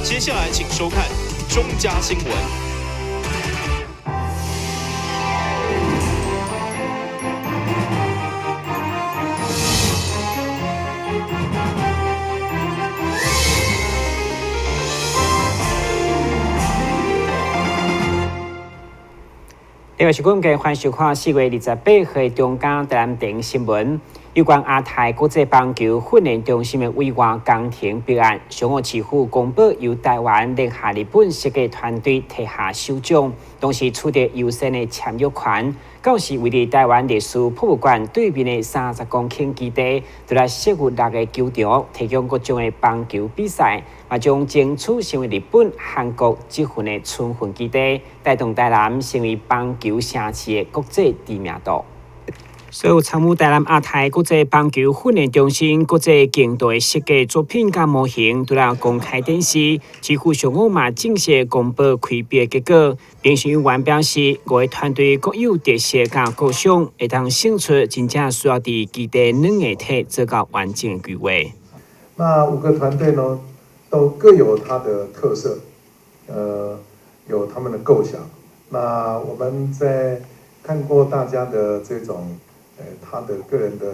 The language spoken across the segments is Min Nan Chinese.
接下來請收看中嘉新聞。另外是阮家歡迎收看4月28號的中嘉台南電新聞，有關亞太國際棒球訓練中心的委外工程標案，上午市府公布由台灣聯合日本設計團隊提下首獎，同時取得優先的簽約權。到時位佇台灣歷史博物館對面的30公頃基地，除了設有六个球場，提供各種的棒球比賽，嘛將爭取成為日本、韓國這份的春訓基地，帶動台南成為棒球城市的國際知名度。所有參與台南亞太國際棒球訓練中心國際競賽設計作品佮模型，除了公開展示，市府上午嘛正式公布開標結果。評審委員表示，五个團隊各有特色佮構想，會當勝出，真正需要佇基地軟硬體做到完整的規劃。那五個團隊呢，都各有它的特色，有他們的構想。那我們在看過大家的這種，他的個人的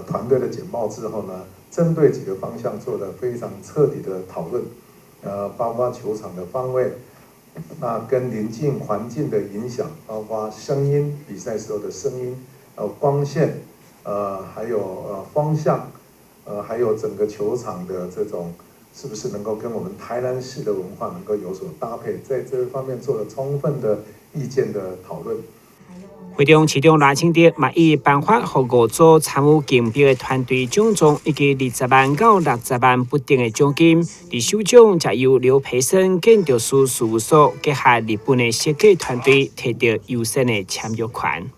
團隊的簡報之後呢，針對幾個方向做了非常徹底的討論，包括球場的方位，那跟鄰近環境的影響，包括聲音，比賽時候的聲音，光線，還有方向，還有整個球場的這種，是不是能夠跟我們台南市的文化能夠有所搭配，在這方面做了充分的意見的討論。會中市長賴清德嘛已頒發予五組參與競標的團隊獎狀，以及20萬到60萬不等的獎金。佇首獎則由劉培生建築師事務所結合日本的設計團隊，提得優先的簽約權。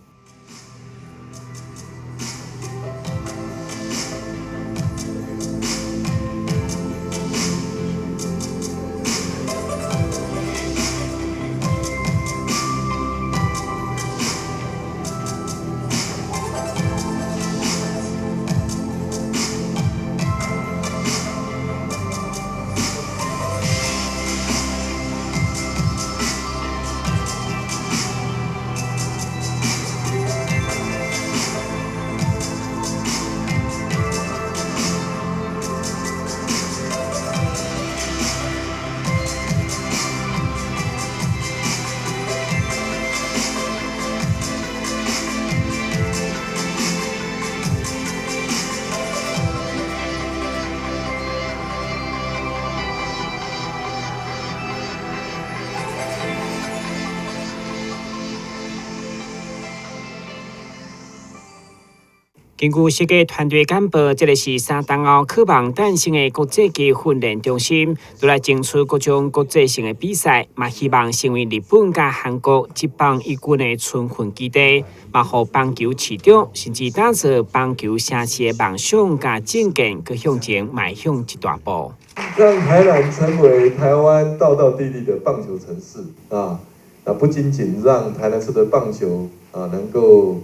根據設計團隊簡報，這個是3冬後渴望誕生的國際級訓練中心，除來爭取各種國際性的比賽，嘛希望成為日本佮韓國職棒一軍的春訓基地，嘛予棒球市長甚至打造棒球城市的夢想佮政見，閣向前邁向一大步，讓台南成為台灣道道地地的棒球城市啊！那不僅僅讓台南市的棒球啊能夠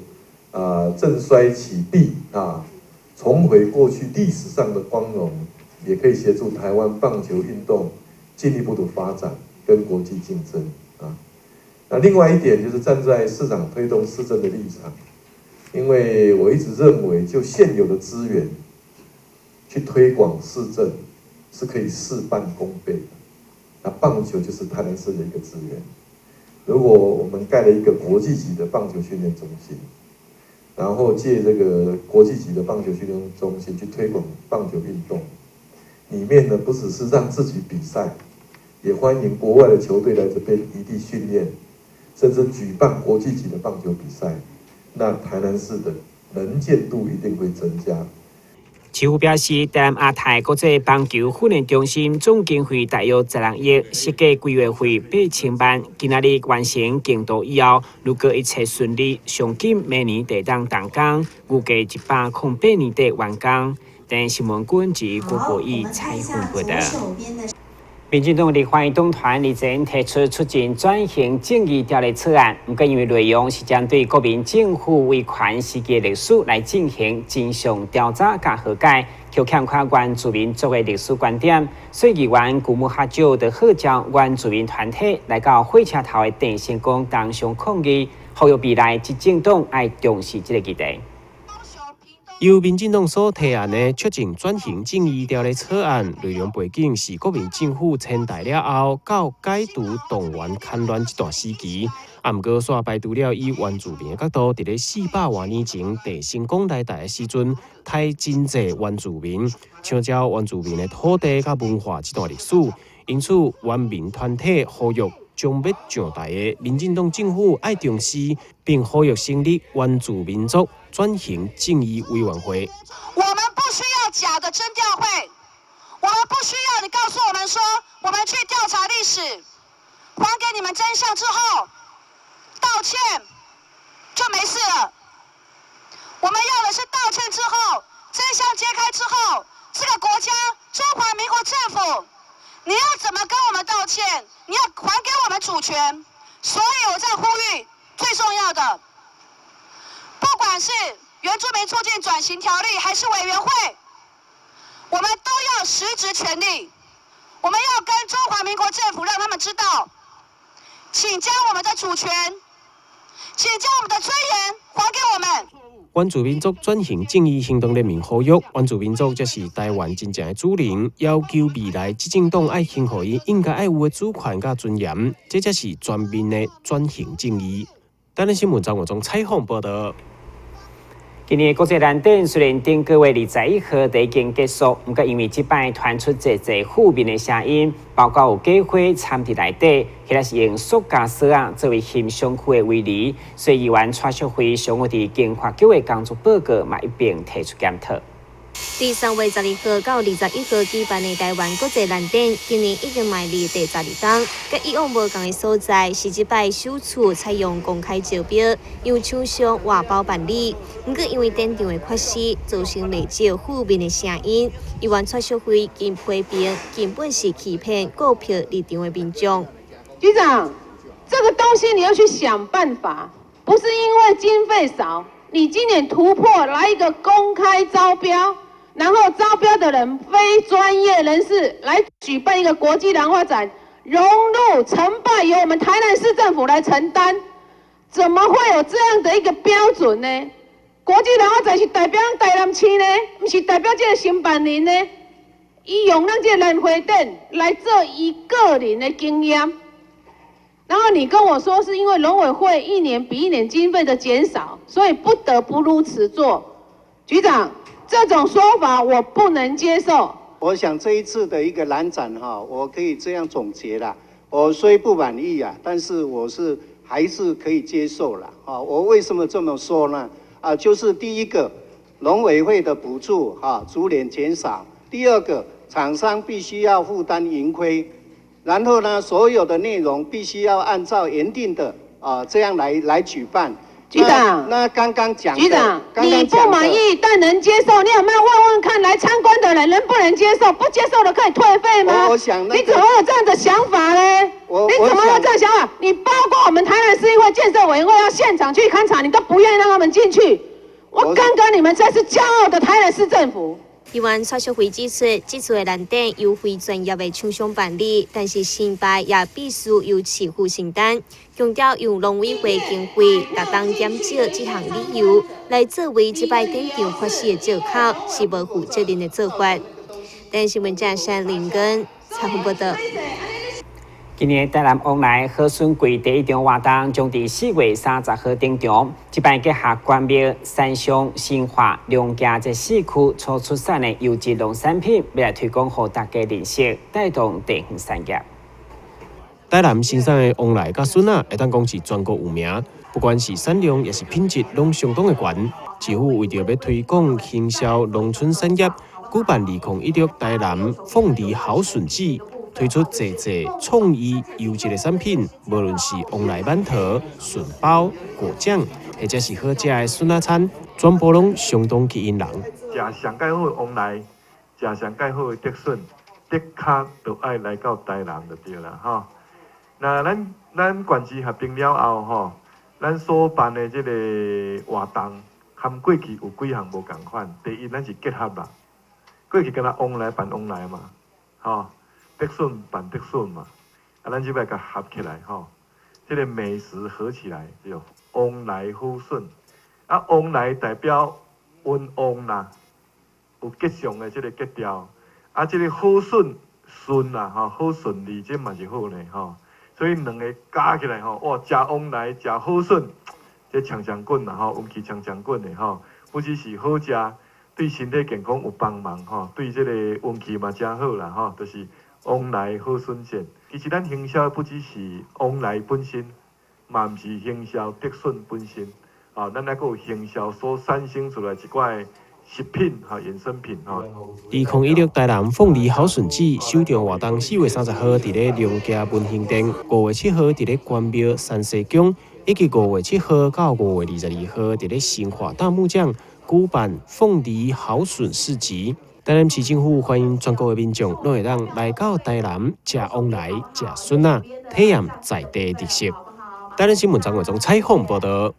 振衰起敝啊，重回過去歷史上的光榮，也可以協助台灣棒球運動進一步的發展跟國際競爭啊。那另外一點就是站在市長推動市政的立場，因為我一直認為就現有的資源去推廣市政是可以事半功倍的。那棒球就是台南市的一個資源，如果我們蓋了一個國際級的棒球訓練中心，然後借這個國際級的棒球訓練中心去推廣棒球運動，裡面呢不只是讓自己比賽，也歡迎國外的球隊來這邊異地訓練，甚至舉辦國際級的棒球比賽，那台南市的能見度一定會增加。市府表示，台南亞太國際棒球訓練中心總經費大約16億，設計規劃費8000萬。今仔日完成競圖以後，如果一切順利，上緊明年就當動工，預計108年底完工。台新聞君自郭國義採訪報道。民進黨立法院黨團日前提出促進轉型正義條例草案，毋過因為內容是針對國民政府威權時期的歷史來進行真相調查佮和解，卻欠缺原住民族的歷史觀點，所以議員古木哈就就號召原住民團體來到火車頭的鄭成功銅像抗議，呼籲未來執政黨愛重視這個議題。由民進黨所提案的促進轉型正義條例草案，內容背景是國民政府遷台了後，到解除動員戡亂這段時期。啊，毋過煞排除了以原住民的角度，佇咧400外年前鄭成功來台的時陣，殺真濟原住民，搶走原住民的土地佮文化這段歷史。因此，原民團體呼籲將欲上台的民進黨政府愛重視，並呼籲成立原住民族轉型正義委員會。我們不需要假的徵調會，我們不需要你告訴我們說，我們去調查歷史，還給你們真相之後，道歉就沒事了。我們要的是道歉之後，真相揭開之後，這個國家中華民國政府，你要怎麼跟我們道歉？你要還給我們主權。所以我在呼籲，最重要的，不管是原住民促進轉型條例，還是委員會，我們都要實質權利。我們要跟中華民國政府讓他們知道，請將我們的主權，請將我們的尊嚴還給我們。原住民族轉型正義行動聯盟呼籲，原住民族才是台灣真正的主人，要求未來執政黨愛還予伊應該愛有的主權佮尊嚴，這才是全面的轉型正義。台南新聞張國忠採訪報道。今年國際蘭展雖然頂個月21號就已經結束，毋過因為這擺傳出濟濟負面的聲音，包括有假貨摻佇內底，或者是用塑膠索仔作為翕相區的圍籬，所以議員蔡淑慧上午佇經發局的工作報告嘛一併提出檢討。佇3月12號到21號舉辦的台灣國際蘭展，今年已經邁入第12冬。佮以往無仝的所在，是這擺首次採用公開招標，由廠商外包辦理。毋過因為展場的缺失，造成袂少負面的聲音。議員蔡淑慧更批評，根本是欺騙購票入場的民眾。局長，這個東西你要去想辦法，不是因為經費少，你今年突破來一個公開招標。然後招標的人非專業人士來舉辦一個國際蘭花展，榮辱成敗由我們台南市政府來承擔，怎麼會有這樣的一個標準呢？國際蘭花展是代表台南市呢，毋是代表這個承辦人呢？伊用咱這個蘭花展來做伊個人的經驗，然後你跟我說是因為農委會一年比一年經費的減少，所以不得不如此做，局長。這種說法我不能接受。我想這一次的一個蘭展哈，我可以這樣總結啦。我雖不滿意啊，但是我是還是可以接受啦。啊，我為什麼這麼說呢？啊，就是第一個，農委會的補助哈逐年減少；第二個，廠商必須要負擔盈虧；然後呢，所有的內容必須要按照原定的啊這樣來舉辦。局長，那剛剛講，局長，你不滿意但能接受，你有沒有問問看來參觀的人能不能接受？不接受的可以退費嗎？我想，你怎麼會有這樣的想法呢？你怎麼會有這樣想法？你包括我們台南市議會建設委員會要現場去勘察，你都不願意讓他們進去。我剛剛你們才是驕傲的台南市政府。議員蔡淑慧指出，這次的蘭展由非專業的廠商辦理，但是成敗也必須由市府承擔。強調用農委會經費逐冬減少這項理由來作為這擺展場缺失的借口，是無負責任的做法。台視新聞記者林根採訪報道。今年台南旺來好筍季第一場活動將佇4月30號登場。這擺結合關廟、山上、新化、龍崎這四區所出產的優質農產品，欲來推廣予大家認識，帶動地方產業。台南生產的旺來佮筍仔，會當講是全國有名，不管是產量抑是品質，攏相當的懸。市府為著欲推廣行銷農村產業，舉辦2016台南鳳梨好筍季。推出濟濟創意優質的產品，無論是旺來饅頭、筍包、果醬，或者是好食的筍仔餐，全部攏相當吸引人。食上蓋好的旺來，食上蓋好的竹筍，的確就愛來到台南就對啦吼。那咱縣市合併了後吼，咱所辦的這個活動，和過去有幾項無仝款。第一，咱是結合啦，过去敢若往来办往来嘛，吼，竹笋办竹笋嘛，啊，咱這擺共合起來吼，這个美食合起來就旺來好筍，啊，旺來代表溫旺啦，有吉祥的這个格調，啊，這个好筍順啦，吼，好順利，這嘛是好呢，吼，所以兩个加起來吼，哇，食旺來食好筍，這強強滾啦，吼，運氣強強滾的吼，不只是好食。對身體健康有幫忙吼，對這个運氣嘛誠好啦吼，就是旺來好筍節。其實咱行銷不只是旺來本身，嘛毋是行銷竹筍本身，啊，咱還閣有行銷所產生出來一寡食品哈衍生品吼。2016台南鳳梨好筍節首場活動，4月30號佇咧龍崎文興殿，5月7號佇咧關廟山西宮，以及5月7號到5月22號佇咧新化大木匠。舉辦鳳梨好筍市集，台南市政府歡迎全國的民眾攏會當來到台南食旺來、食筍仔，體驗在地特色。台南新聞張偉忠採訪報導。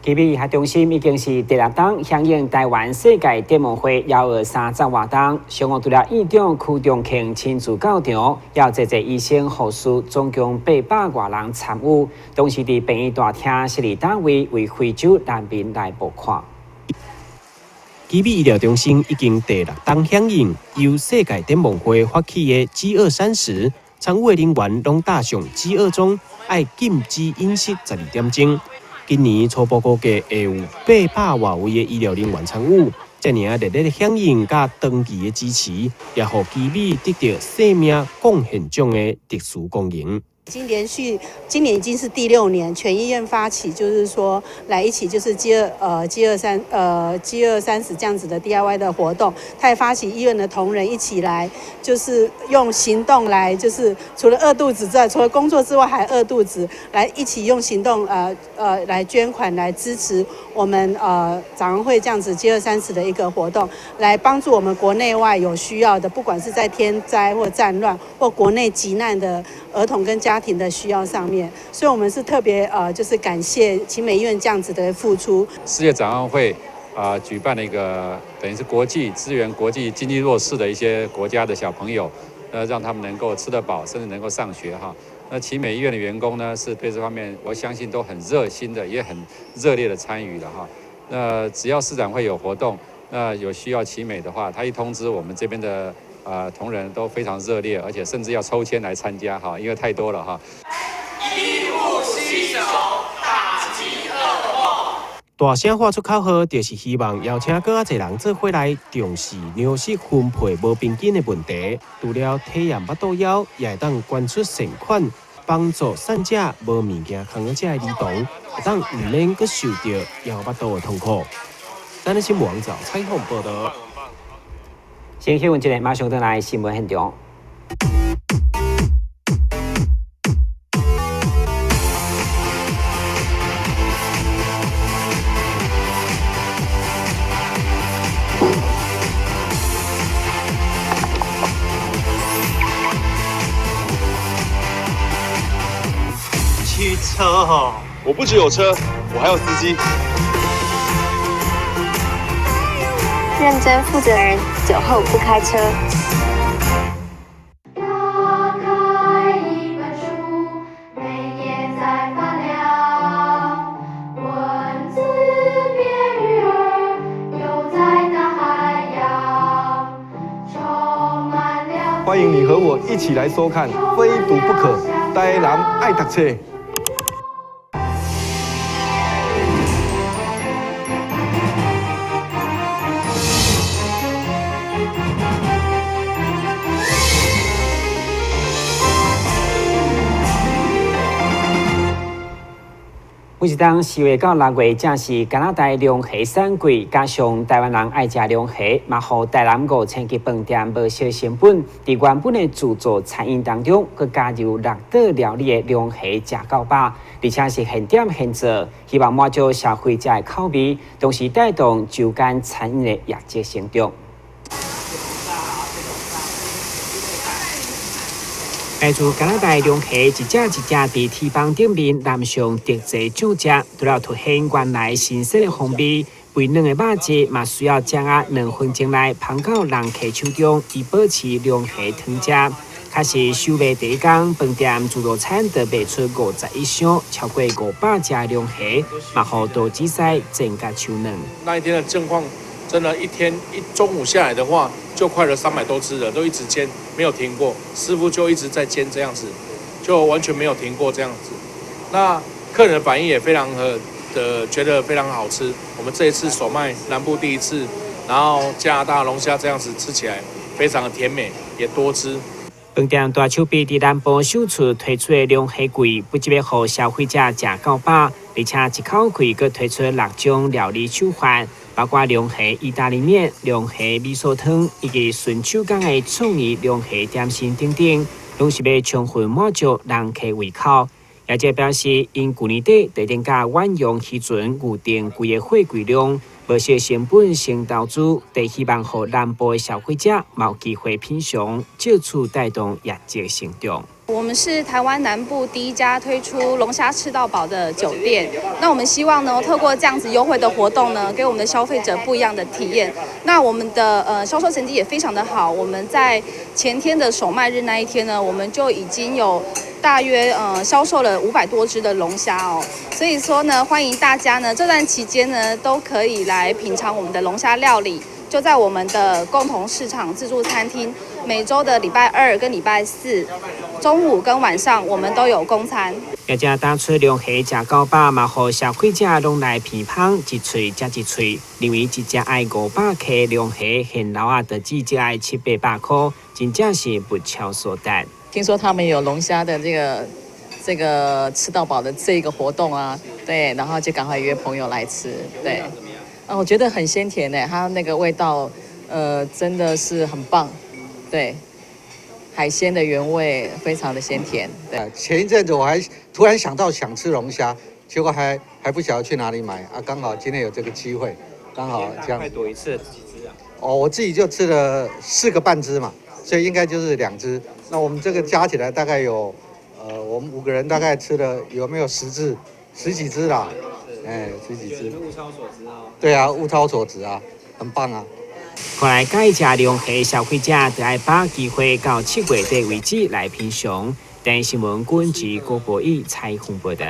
奇美醫學中心已經是第六冬響應台灣世界展望會123節活動，上午除了院長柯中慶親自到場，也有濟濟醫生、護士，總共800外人參與。同時，佇病院大廳設立單位為非洲難民來募款。奇美醫療中心已經第六冬響應由世界展望會發起的飢餓30，參與的人員攏搭上飢餓鐘，愛禁止飲食12點鐘。今年初步估計會有800外位的醫療人員參與，遮爾仔熱烈的響應佮長期的支持，也予奇美得著生命貢獻獎的特殊光榮。已經連續，今年已經是第6年，全醫院發起，就是說來一起就是飢餓30這樣子的 DIY 的活動，他也發起醫院的同仁一起來，就是用行動來，就是除了餓肚子之外，除了工作之外還餓肚子，來一起用行動來捐款來支持我們展望會這樣子飢餓30的一個活動，來幫助我們國內外有需要的，不管是在天災或戰亂或國內急難的兒童跟家庭的需要上面，所以我們是特別就是感謝奇美醫院這樣子的付出。世界展望會舉辦了一個等於是國際支援國際經濟弱勢的一些國家的小朋友，讓他們能夠吃得飽，甚至能夠上學哈。那奇美醫院的員工呢，是對這方面我相信都很熱心的，也很熱烈的參與的哈。那只要世展會有活動，那有需要奇美的話，他一通知我們這邊的。同仁都非常熱烈，而且甚至要抽籤來參加哈，因為太多了哈。醫護攜手打擊噩夢。大聲喊出口號，就是希望邀請閣較濟人做伙來重視糧食分配無平均的問題。除了體驗腹肚枵，也會當捐出善款，幫助散者無物件通好食的兒童，會當毋免閣受著枵腹肚的痛苦。咱的新聞網站採訪報導。先新聞一下，馬上轉來新聞現場。汽車哦，我不只有車，我還有司機。認真負責人，酒後不開車。打開一本書，每頁在發亮，文字變魚兒，游在大海洋，充滿了。歡迎你和我一起來收看《非讀不可》，台南愛讀冊。每一冬4月到6月，正是加拿大龍蝦產季，加上台灣人愛食龍蝦，嘛予台南5000間飯店無小成本，佇原本的自助餐飲當中，閣加入6道料理的龍蝦食到飽，而且是現點現做，希望滿足消費者的口味，同時帶動周間餐飲的業績成長。來自加拿大龍蝦一隻一隻佇鐵板頂面淋上特製醬汁，除了凸顯原來新鮮的風味，肥嫩的肉質嘛需要掌握2分鐘內捧到人客手中，以保持龍蝦湯汁。確實首賣第一工，飯店自助餐就賣出51箱，超過500隻龍蝦，嘛予多子師增加手軟。那一天的狀況，真的，一天一中午下來的話，就快了300多隻了，都一直煎，沒有停過。師傅就一直在煎這樣子，就完全沒有停過這樣子。那客人的反應也非常的覺得非常好吃。我們這一次首賣南部第一次，然後加拿大龍蝦這樣子吃起來非常的甜美，也多汁。飯店大手筆佇南部首次推出的龍蝦櫃，不只欲予消費者食夠飽，而且一口氣閣推出六種料理手法，包括龍蝦意大利麵、龍蝦米索湯以及純手工的創意龍蝦點心等等，攏是欲充分滿足人客胃口。業者表示，𪜶舊年底就已經佮遠洋漁船預訂規个貨櫃量，無惜成本先投資，就希望予南部的消費者有機會品嚐，藉此帶動業績成長。我們是台灣南部第一家推出龍蝦吃到飽的酒店。那我們希望呢，透過這樣子優惠的活動呢，給我們的消費者不一樣的體驗。那我們的銷售成績也非常的好。我們在前天的首賣日那一天呢，我們就已經有大約銷售了500多隻的龍蝦哦。所以說呢，歡迎大家呢這段期間呢都可以來品嘗我們的龍蝦料理，就在我們的共同市場自助餐廳，每週的禮拜二跟禮拜四中午跟晚上，我們都有供餐。業者打出龍蝦食夠飽，嘛予消費者攏來鼻芳，一喙食一喙，認為一隻愛500克龍蝦，現樓仔就只只愛七八百箍，真正是物超所值。聽說他們有龍蝦的這個吃到飽的這個活動啊，對，然後就趕快約朋友來吃，對，啊，我覺得很鮮甜呢，它那個味道，真的是很棒，對。海鮮的原味非常的鮮甜。對，前一陣子我還突然想到想吃龍蝦，結果還不曉得去哪裡買啊！剛好今天有這個機會，剛好這樣。多一次幾隻啊？哦，我自己就吃了4個半隻嘛，所以應該就是2隻。那我們這個加起來大概有，我們5個人大概吃了有沒有10隻？十幾隻啦，哎，十幾隻。物超所值哦。對啊，物超所值啊，很棒啊。看來佮意食龍蝦消費者，就愛把握機會到7月底為止來品嚐。電視新聞軍及郭博義採訪報道。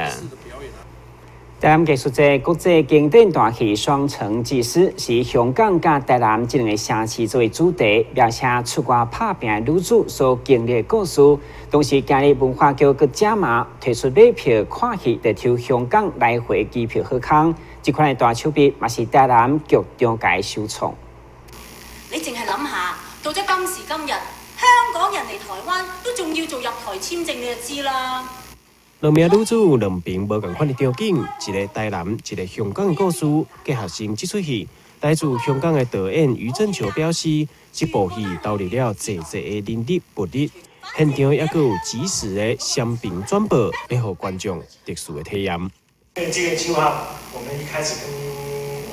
台南藝術節國際經典大戲《雙城記》是香港佮台南這兩个城市作為主題，描寫出外拍拚的女子所經歷的故事。同時，今日文化局閣加碼推出買票看戲，就抽香港來回機票好康。這款的大手筆嘛是台南劇場界首創。你淨係諗下，到咗今時今日，香港人嚟台灣都仲要做入台簽證，你就知啦。兩名女子兩爿無仝款的場景，一个台南，一个香港的故事結合成這齣戲。來自香港的導演余振球表示，這部戲投入了濟濟的人力物力，現場猶閣有即時的雙屏轉播，欲予觀眾特殊的體驗。因為這個計劃，我們一開始跟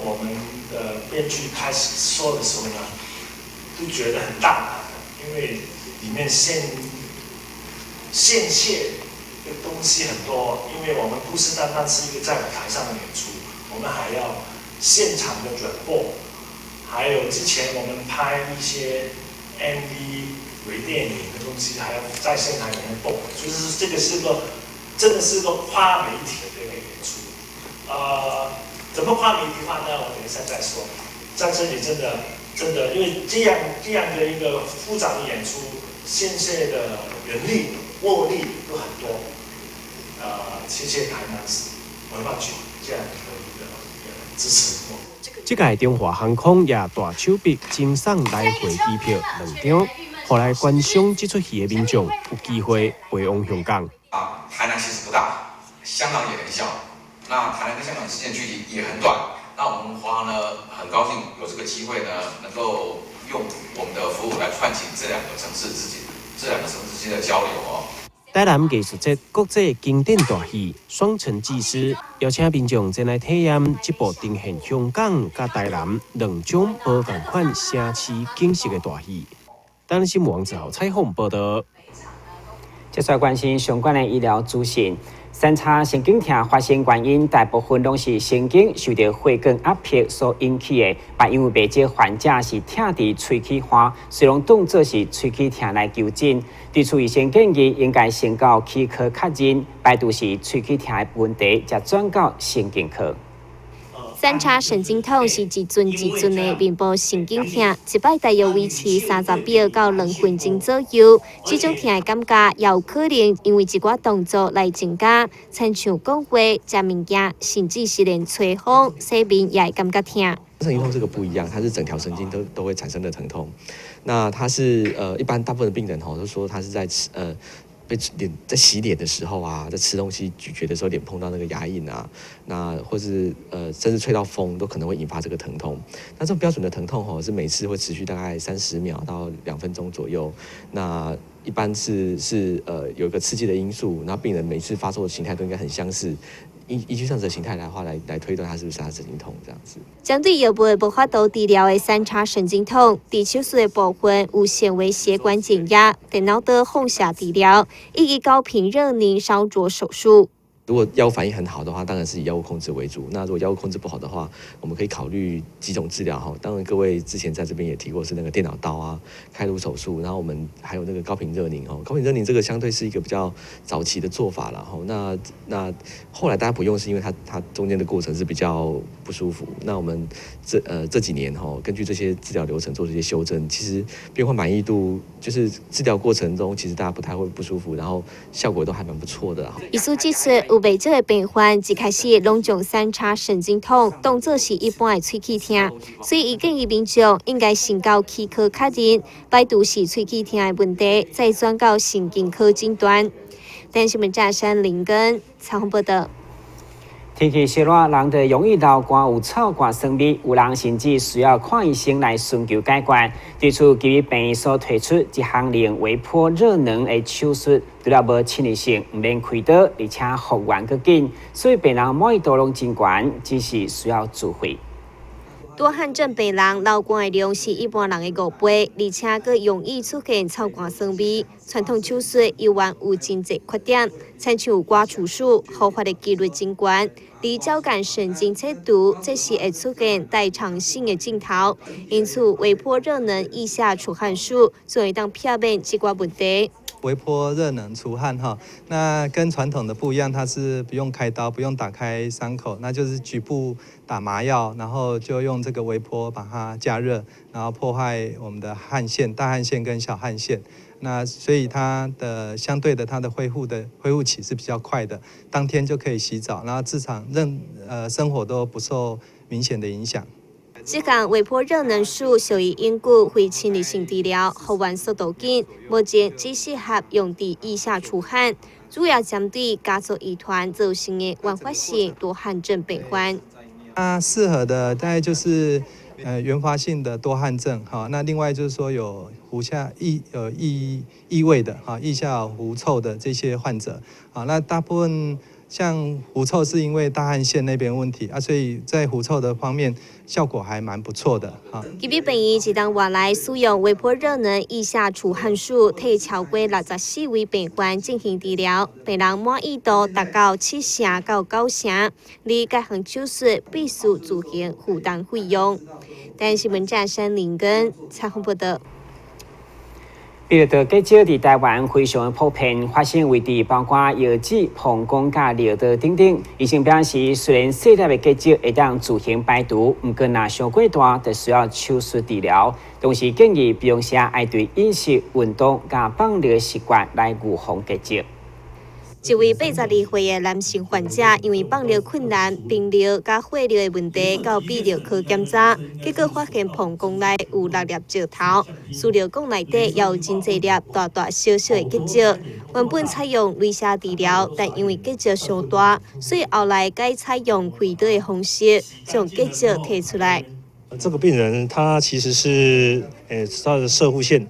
我們的編劇開始說的時候呢，都覺得很大膽，因為裡面獻血的東西很多，因為我們不是單單是一個在舞台上的演出，我們還要現場的轉播，還有之前我們拍一些 MV 微電影的東西，還要在現場裡面播，就是這個是個真的是個跨媒體的一個演出。怎麼跨媒體化呢？我等一下再說。在這裡真的真的，因為這樣的一個複雜的演出，牽涉的人力物力都很多。謝謝台南市文化局這樣的一個支持。這屆中華航空也大手筆贈送來回機票兩張，予來觀賞這齣戲的民眾有機會飛往香港。啊，台南其實不大，香港也很小，那台南跟香港之間距離也很短。那我們華航呢，很高興有這個機會呢，能夠用我們的服務來串起這兩個城市之間、這兩個城市之間的交流哦。台南藝術節國際經典大戲《雙城記事》，邀請民眾前來體驗這部呈現香港佮台南兩種無仝款城市景色的大戲。台南新聞王子豪採訪報道。接下來關心相關的醫療資訊。三叉神經痛發生原因，大部分攏是神經受著血管壓迫所引起的。但因為袂少患者是疼佇喙齒岸，所以攏當做是喙齒疼來求診。對此，醫生建議應該先到齒科確認，排除是喙齒疼的問題，才轉到神經科。三叉神經痛是一陣一陣的面部神經痛，一擺大約維持30秒到2分鐘左右。這種疼的感覺也有可能因為一寡動作來增加，親像講話、食物件，甚至是連吹風、洗面也會感覺疼。神經痛這個不一樣，它是整條神經都會產生的疼痛。那它是一般大部分的病人吼都說他是在吃被臉在洗臉的時候啊，在吃東西咀嚼的時候，臉碰到那個牙齦啊，那或是甚至吹到風都可能會引發這個疼痛。那這種標準的疼痛吼，是每次會持續大概30秒到2分鐘左右。那一般是有一個刺激的因素，那病人每次發作的形態都應該很相似。依據上這個形態來話來推斷，它是不是三叉神經痛這樣子。針對藥物無法度治療的三叉神經痛，佇手術的部分有纖維血管減壓、電腦刀放射治療以及高頻熱凝燒灼手術。如果藥物反應很好的話，當然是以藥物控制為主。那如果藥物控制不好的話，我們可以考慮幾種治療哈。當然，各位之前在這邊也提過是那個電腦刀啊、開顱手術，然後我們還有那個高頻熱凝哦。高頻熱凝這個相對是一個比較早期的做法了哈。那後來大家不用，是因為它中間的過程是比較不舒服。那我們這幾年哈，根據這些治療流程做這些修正，其實病患滿意度就是治療過程中，其實大家不太會不舒服，然後效果都還蠻不錯的。醫師指出，有袂少的病患一開始攏將三叉神經痛當做是一般的喙齒疼，所以伊建議民眾應該先到齒科確認，排除是喙齒疼的問題，再轉到神經科診斷。電視新聞記者林根採訪報道。天氣燒熱，人就容易流汗，有臭汗酸味，有人甚至需要看醫生來尋求解決。對此，基於病院所推出一項利用微波熱能的手術，除了無侵入性，毋免開刀，而且復原閣緊，所以病人滿意度攏真懸，只是需要自費。多汗症病人流汗的量是一般人的5倍，而且閣容易出現臭汗酸味。傳統手術猶原有真濟缺點，親像割除術，復發的幾率真懸。而交感神經切除，這是會出現代償性的症頭。因此，微波熱能腋下除汗術就會當避免這寡問題。微波熱能除汗哈，那跟傳統的不一樣，它是不用開刀，不用打開傷口，那就是局部打麻藥，然後就用這個微波把它加熱，然後破壞我們的汗腺、大汗腺跟小汗腺。那所以它的相對的，它的恢復期是比較快的，當天就可以洗澡，然後日常生活都不受明顯的影響。這項微波熱能術屬於永久非侵入性治療，復原速度緊，目前只適合用佇腋下除汗，主要針對家族遺傳造成的原發性多汗症病患。那適合的大概就是原發性的多汗症，哈，那另外就是說有狐下異有異異味的，哈，腋下狐臭的這些患者，啊，那大部分。像狐臭是因為大汗腺那邊問題啊，所以在狐臭的方面效果還蠻不錯的哈。基比病院一冬外來使用微波熱能腋下除汗術，替超過64位病患進行治療，病人滿意度達到7成到9成。而該項手術必須自行負擔費用。電視新聞記者林根採訪報道。泌尿道結石佇台灣非常普遍，發生位置包括腰子、膀胱佮尿道等等。醫生表示，雖然細粒的結石會當自行排除，毋過若傷過大，就需要手術治療。同時建議平常時愛對飲食、運動佮放尿習慣來預防結石。一位82歲的男性患者，因為放尿困難、頻尿佮血尿的問題，到泌尿科檢查，結果發現膀胱內有六粒石頭，輸尿管內底也有真濟粒大大小小的結石。原本採用雷射治療，但因為結石傷大，所以後來改採用開刀的方式，將結石提出來。這個病人他其實是，他的攝護腺，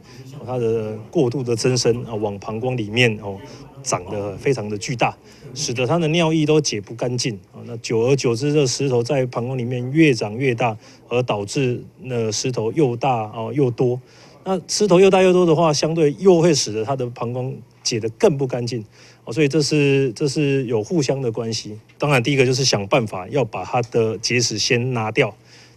他的過度的增生啊，往膀胱裡面哦。長得非常的巨大，使得他的尿液都解不乾淨啊。那久而久之，這石頭在膀胱裡面越長越大，而導致那石頭又大哦又多。那石头又大又多的話，相對又會使得他的膀胱解得更不乾淨。哦，所以這是有互相的關係。當然，第一個就是想辦法要把他的結石先拿掉。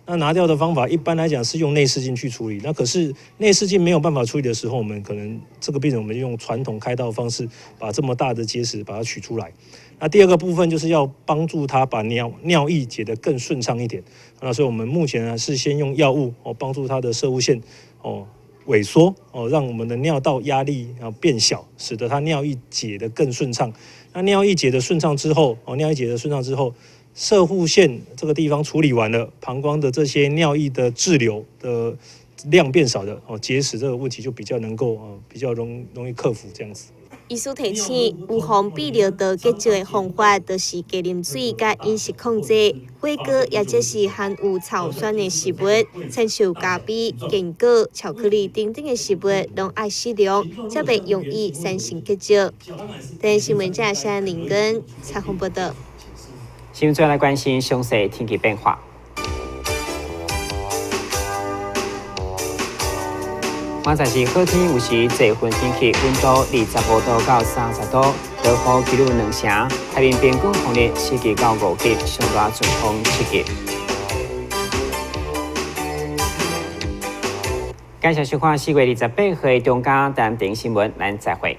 那拿掉的方法，一般來講是用內視鏡去處理。那可是內視鏡沒有辦法處理的時候，我們可能這個病人我們用傳統開刀的方式，把這麼大的結石把它取出來。那第二個部分就是要幫助他把尿液解得更順暢一點。那所以我們目前呢是先用藥物哦幫助他的攝護腺哦萎縮哦，讓我們的尿道壓力啊變小，使得他尿液解得更順暢。那尿液解得順暢之後哦，尿液解得順暢之後，攝護腺這個地方處理完了，膀胱的這些尿液的滯留的量變少的哦，結石這個問題就比較能夠比較容易克服這樣子。醫師提醒，預防泌尿道結石的方法，就是加啉水佮飲食控制，火鍋也則是含有草酸的食物，親像咖啡、堅果、巧克力等等的食物，攏愛適量，才袂容易產生結石。電視新聞記者林根採訪報道。新聞來關心詳細天氣變化。現在是好天，有時濟雲天氣，溫度25度到30度，落雨幾率2成。海面平均風力4級到5級，上大陣風7級。感謝收看4月28號的中嘉台南新聞，咱再會。